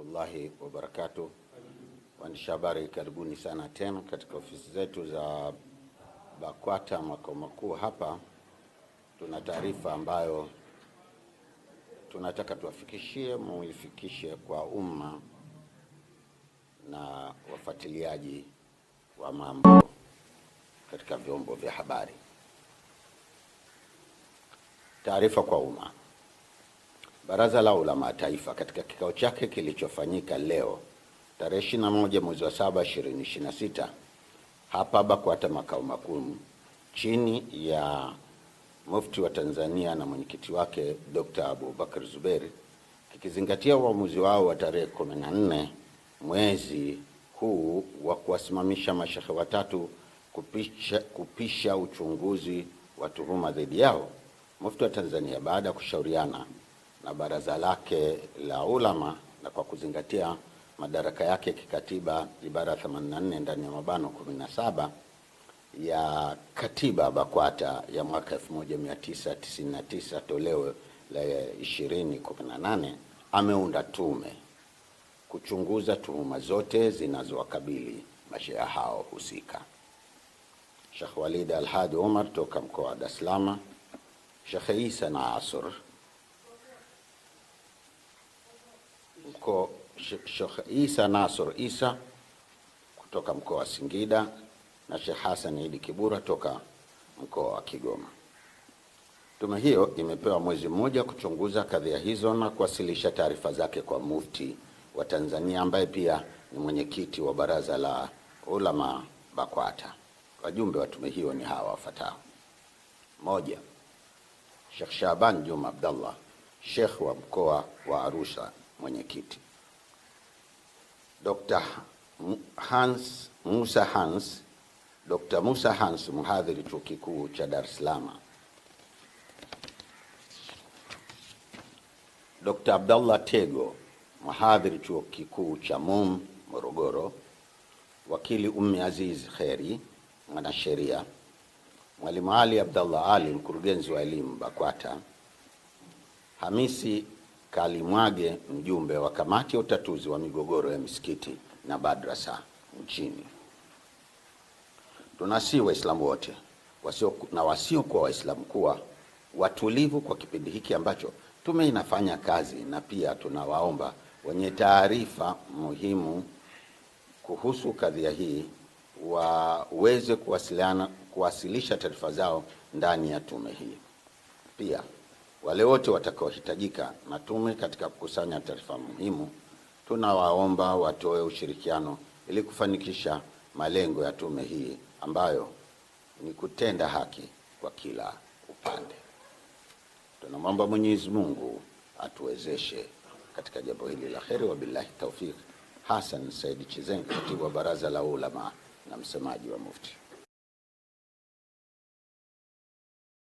warahmatullahi wabarakatuh. Waandishi habari, karibuni sana tena katika ofisi zetu za BAKWATA makao makuu hapa. Tuna taarifa ambayo tunataka tuwafikishie, muifikishe kwa umma na wafuatiliaji wa mambo katika vyombo vya habari. Taarifa kwa umma. Baraza la Ulama Taifa katika kikao chake kilichofanyika leo tarehe 21 mwezi wa 7 2026 hapa BAKWATA makao makuu chini ya Mufti wa Tanzania na mwenyekiti wake Dr. Abubakar Zuberi, kikizingatia uamuzi wao wa tarehe 14 mwezi huu wa kuwasimamisha mashehe watatu kupisha uchunguzi wa tuhuma dhidi yao, Mufti wa Tanzania baada ya kushauriana na baraza lake la ulama na kwa kuzingatia madaraka yake kikatiba ibara 84 ndani ya mabano 17 ya katiba BAKWATA ya mwaka 1999 toleo la 2018, ameunda tume kuchunguza tuhuma zote zinazowakabili mashehe hao husika. Sheikh Walid Alhadi Omar toka mkoa wa Dar es Salaam, Sheikh Isa Nasr mkoa Sheikh Isa Nasr Isa kutoka mkoa wa Singida na Sheikh Hassan Idi Kibura toka mkoa wa Kigoma. Tume hiyo imepewa mwezi mmoja kuchunguza kadhia hizo na kuwasilisha taarifa zake kwa Mufti wa Tanzania ambaye pia ni mwenyekiti wa Baraza la Ulama BAKWATA. Wajumbe wa tume hiyo ni hawa wafuatao: 1. Sheikh Shaban Juma Abdallah, Sheikh wa mkoa wa Arusha, mwenyekiti. Dr. Hans Musa Hans, Dr. Musa Hans, mhadhiri chuo kikuu cha Dar es Salaam. Dr. Abdallah Tego, mhadhiri chuo kikuu cha MUM Morogoro. Wakili Ummi Aziz Kheri, mwanasheria. Mwalimu Ali Abdallah Ali, mkurugenzi wa elimu BAKWATA. Hamisi Kalimwage, mjumbe wa kamati ya utatuzi wa migogoro ya misikiti na madrasa nchini. Tunasihi Waislamu wote wasio na wasiokuwa Waislamu kuwa watulivu kwa kipindi hiki ambacho tume inafanya kazi, na pia tunawaomba wenye taarifa muhimu kuhusu kadhia hii waweze kuwasilisha taarifa zao ndani ya tume hii. Pia wale wote watakaohitajika na tume katika kukusanya taarifa muhimu, tunawaomba watoe ushirikiano ili kufanikisha malengo ya tume hii ambayo ni kutenda haki kwa kila upande. Tunamwomba Mwenyezi Mungu atuwezeshe katika jambo hili la kheri. Wabillahi tawfik. Hassan Said Chizenga, katibu wa Baraza la Ulama na msemaji wa Mufti.